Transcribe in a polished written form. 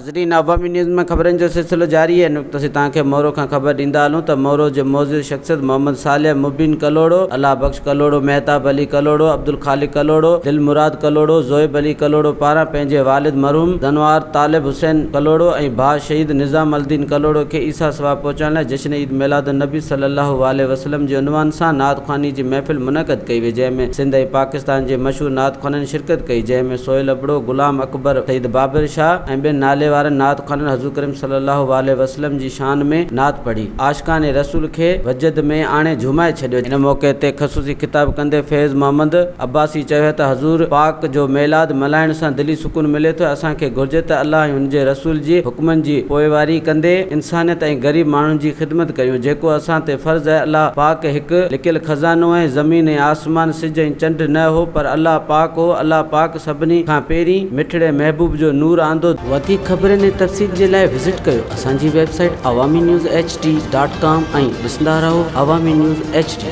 ناظرين عوامي نيوز ۾ خبرن جو سلسلو جاري آهي. هن وقت اسين توهان کي مورو کان خبر ڏيندا هلون ته مورو جي معزز شخصيت محمد صالح مبين ڪلهوڙو، الله بخش ڪلهوڙو، مهتاب علي ڪلهوڙو، عبدالخالق ڪلهوڙو، دل مراد ڪلهوڙو، زويب علي ڪلهوڙو پاران پنهنجي والد مرحوم زنوار طالب حسين ڪلهوڙو ۽ ڀاء شهيد نظام الدين ڪلهوڙو کي عيسيٰ ثواب پهچائڻ لاء جشن عيد ميلاد النبي صلي الله واله وسلم جي عنوان سان نعت خواني جي محفل منعقد ڪئي وئي جنهن ۾ سنڌ ۽ پاڪستان جي مشهور نعت خوانن شرڪت ڪئي جنهن ۾ سهيل ابڙو، غلام اڪبر، سيد بابر شاهه ۽ ٻين نالي وارن نعت خوانن حضور ڪريم صلي الله واله وسلم جي شان ۾ نعت پڙهي عاشقان رسول کي وجد ۾ آڻي جهومائي ڇڏيو. ان موقعي تي خصوصي خطاب ڪندي فيض محمد عباسي چيو ته حضور پاڪ جو ميلاد ملهائڻ سان دلي سڪون ملي ٿو اسان کي گهرجي ته الله ۽ ان جي رسول جي حڪمن جي پوئواري ڪندي انسانيت ۽ غريب ماڻهن جي خدمت ڪريون جيڪو اسان تي فرض آهي الله پاڪ هڪ لڪيل خزانو آهي زمين ۽ آسمان سج ۽ چنڊ نه هو پر الله پاڪ هو الله پاڪ سڀني کان پهرين مٺڙي محبوب جو نور آندو. وڌيڪ خبرن ۽ تفصيل جي لاء وزٽ ڪيو اسان جي website Awami news H D dot com ۽ ڏسندا رهو عوامي نيوز ايڇ ڊي.